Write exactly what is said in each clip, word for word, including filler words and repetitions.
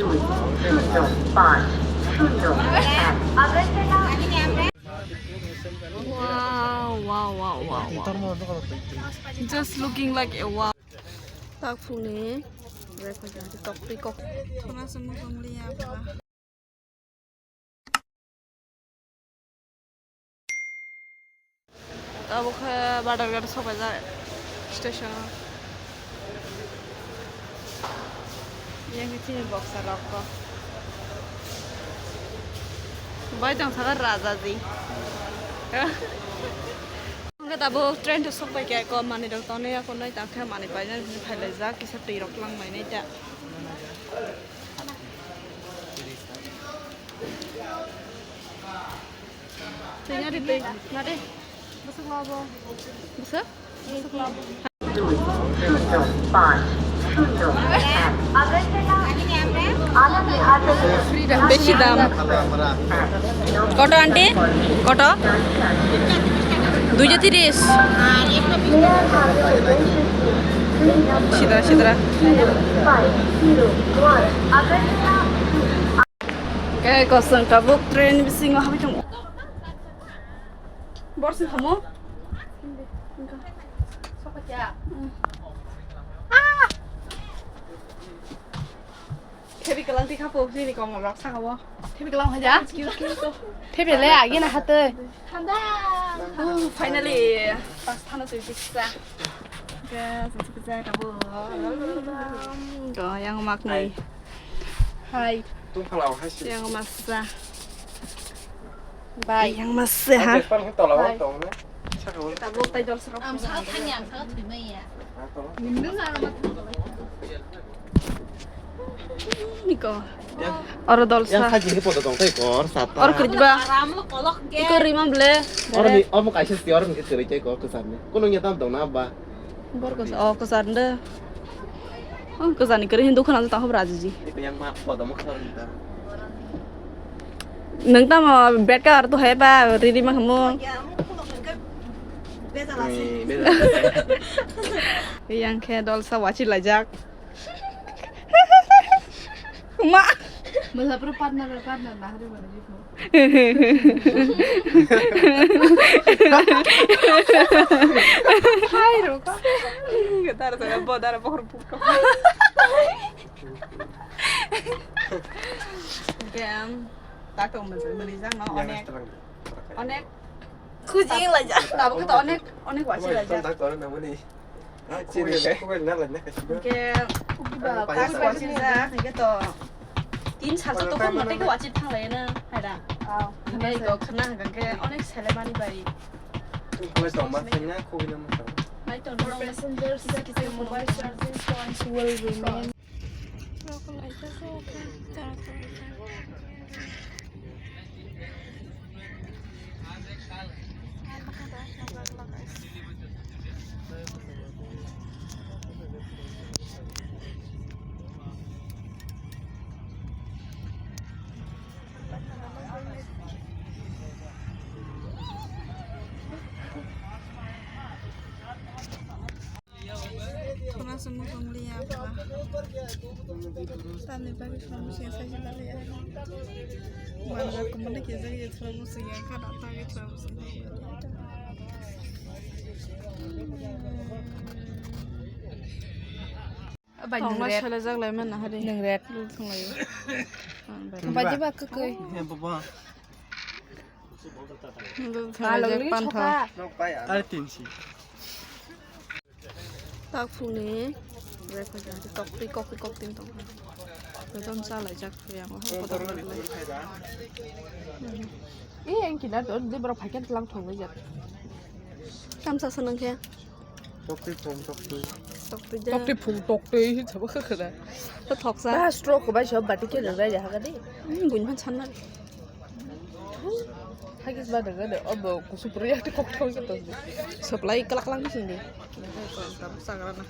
Wow, wow, wow, wow, wow. Just looking like a wow. Takphukni breakfast tokti kok. Thuna se mujung liya. Abo khe Badharghat sobaijak station o. Yang khe chini boksa rok ko. Bai tong saka Rajaji. Hwnkhe tabuk train to sokpai khe ko manwi rok tonwi ya konwi tang khe manwi painani pailaijak kisa twi rok twlang mainai ta. Twi nari twi nari. Bwswk labo. Bwswk? Bwswk labo. Besi dam. Koto aunty? Koto? Duijo tiris. Sidra, sidra. Khe kosong tabuk train bisingo habwi tongo. Borsi hamo? Thebi kelang tikha po, sini kong rok saka bo. Thebi kelang haja? Thebi le agi na hatoi. Thanda. Oh, finally, pas thana tui tiksa. Guys, it's a good day, kabu. Go, yang mak nai. Hai. Tung phalau hai si. Yang masa. Bai. Yang masa ha. Ang jepang hin tola wang tong na. Saka wang. Tabuk tai dol saka. Ang saka thani, ang saka thwi mai ya. Ang tong. Nindung aro mat. Niko. Yang, oro dol yang sa. Khaji ni poto tong tai kor sata. Or khrijba. Ram lo kolok ke. Iko rima ble. Or ni, omo kaisa si or ni khri tai kor kesar ni. Kono nya tam dong na ba. Bor kwsa, oh, kwsa rwndw. Oh, kwsani kwrwi hinwi dukha nang tang hobra ajiji. Yang ma kodomo khar ta. Nang tamo bed ka ar to hai ba riri ma khamo. Eh, beda. Yang khe dol sa wachi lajak. Ma. Masa pro partner, partner na hari mana jiko. Hai, rok. Dar, dar, bodar, bohor, pukro. Em, tak to masa mani jang no, onek. Onek. Khuji lajak. Tabuk to onek, onek wachi lajak. Hwnkhe, kok wachi jak, hwnkhe to tin salsa to kok mate khe wachi thanglai na, haira. Hwnkhe iko khna hwnkhe onek selemani bai. Nai to no. Passengers, mobile charging points will remain. Khuna se mujung liya pha. Tamni bagwi khuna mujung ya sai se daliya. Manja kumani kisa ya thura mujung ya khana tagi thura mujung ya. Bai, tongma nung red. Sele jak lai man na hari. Nung red. Lul thung lai. Baji ba kwkwi. He baba. Lul thung lai jak pantha. Are tinsi. Tak phungni breakfast tokti kokti kokti tong. Ekdom cha lai jak yang ho kotor lai. Eh, yang kina to, de bro paket lang thong lai jak. Kam sa sanang khe. Tokti phung tokti. Tokti ja. Tokti phung tokti, sabo khe khada. To thoksa. Ba stroke bai sob bati khe rwrai ja hagadi. Hmm, buin phan sanna. Hagis ba daga de, obo kusupru yakti kok thong khe to. Supply kalak lang sindi. Sagrana.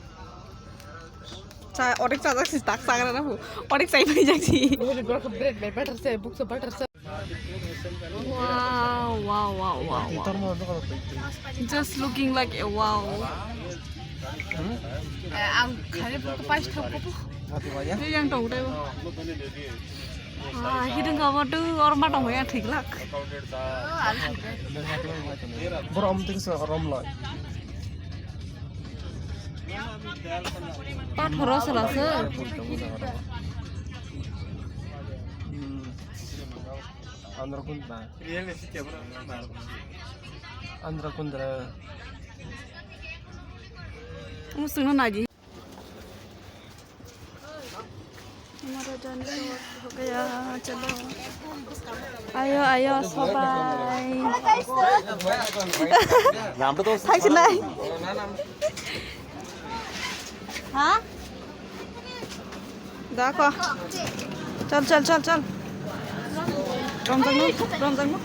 Cha, onek chajak si tak sagrana bu. Onek chai pai jak si. Bro, bread bai butter chai, buksa butter chai. Wow, wow, wow, wow, wow. Just looking like a wow. Eh, ang khare buku pais thang ko. Yang tong tebo. Ah, hidung ka bodu orma tong ya thik lak. Borom tik so rom loi. Pathoro sala se. Andhra Kundra. Andhra Kundra. Musung na naji. हमारा जाने का वक्त हो गया, चलो। आयो, आयो, सबाई। थांसै नै। हाँ? देखो। चल, चल, चल, चल। Romjak no, romjak no.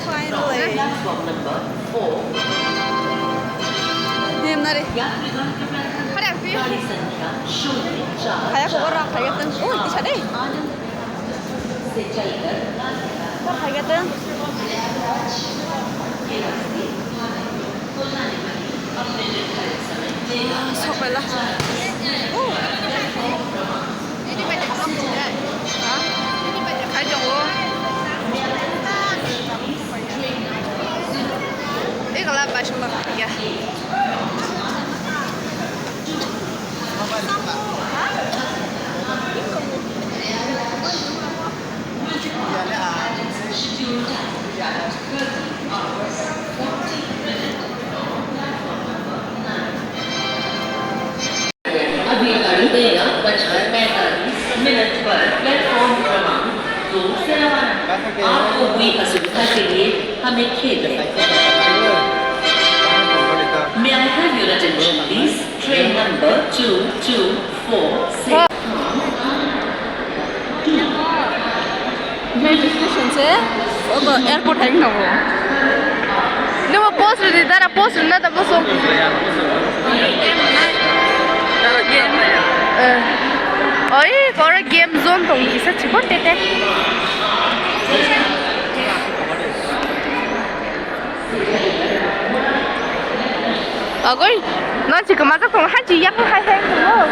Finally. Platform number four. Dim nari. Hada pi. Kaya ko orang kaya teng. Oh, ini sadai. Kok kaya teng? Sopaila. Hai tongo. Ekla bai songma ya. अभी गाड़ी तेरह बजकर पैंतालीस मिनट पर प्लेटफॉर्म क्रमांक दो से रवाना है। आपको हुई असुविधा के लिए हमें खेद है। May I have your attention, please? Train number two two four six. Metro station se obo airport hai wngkha bo. Nungbo post rwdi dara, post rwna da bosong. Eh. Oi, koro game zone tong kisa chikon tete. Agoi, non si kemajak tong, haji yang hai hai tong.